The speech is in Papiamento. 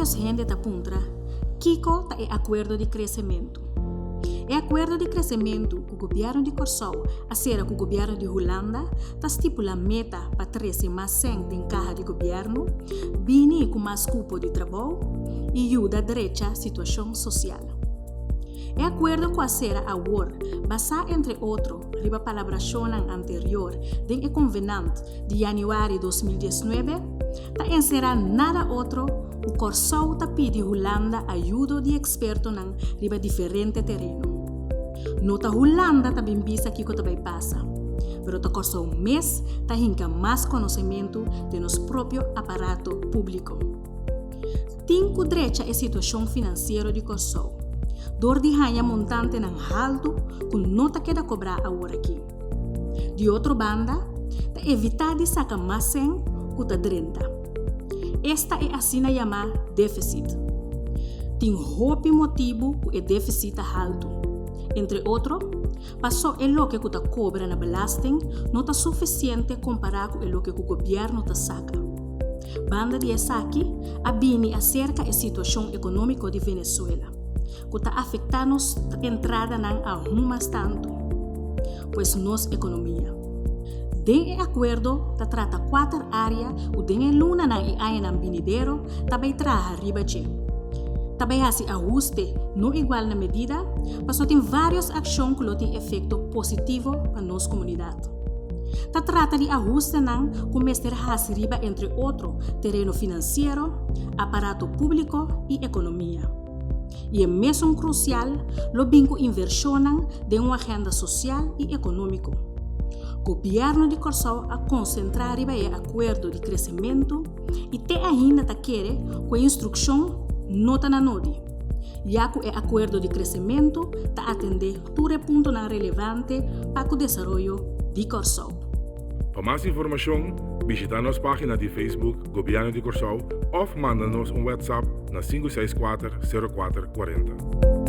Vários hende ta puntra, Kiko ta e Akuerdo di Kresementu? E Akuerdo di Kresementu ku Gobièrnu di Kòrsou a sera ku Gobièrnu di Hulanda ta stipulá meta pa trese mas sèn den kaha di gobièrnu, bini ku mas kupo di trabou i yuda drecha situashon sosial. E akuerdo ku a sera awor, basá entre otro riba palabrashonnan anterior den e konvenant di yanüari 2019, ta enserá nada otro ku Kòrsou ta pidi Hulanda ayudo di ekspertonan riba diferente tereno. No ta Hulanda ta bin bisa kiko ta bai pasa, pero ta Kòrsou mes ta hinka mas konosementu den nos propio aparato públiko. Tin ku drecha e situashon finansiero di Kòrsou dor di haña montantenan haltu ku no ta keda kobrá aworakí. Di otro banda, ta evitá di saka mas sèn ku ta drenta. Esta e asina yamá défisit. Tin hopi motibu ku e défisit ta haltu. Entre otro, pasó e loke ku ta kobra na belasting no ta sufisiente kompará ku e loke ku gobièrnu ta saka. Banda di esaki, a bini aserka e situashon ekonómiko di Venezuela, ku ta afektá nos entradanan aun mas tantu, pues nos ekonomia. Den e akuerdo ta trata kuater área ku den e lunanan i añanan binidero ta bai traha riba dje. Ta bai hasi ahuste no igual na medida, pasobra tin vários akshon ku lo tin efekto positivo pa nos komunidat. Ta trata di ahustenan ku mester hasi riba entre otro tereno finansiero, aparato públiko i ekonomia. I e mesun krusial lo bin ku invershonnan den un agenda sosial i ekonómiko. Gobièrnu di Kòrsou a konsentrá riba e akuerdo di kresementu i te ainda ta kere ku e instrukshon no ta na nodi, ya ku e akuerdo di kresementu ta atendé tur e puntonan relevante pa ku desaroyo di Kòrsou. Pa mas informashon, bishitá nos página di Facebook Gobièrnu di Kòrsou òf manda nos un WhatsApp na 564 04 40.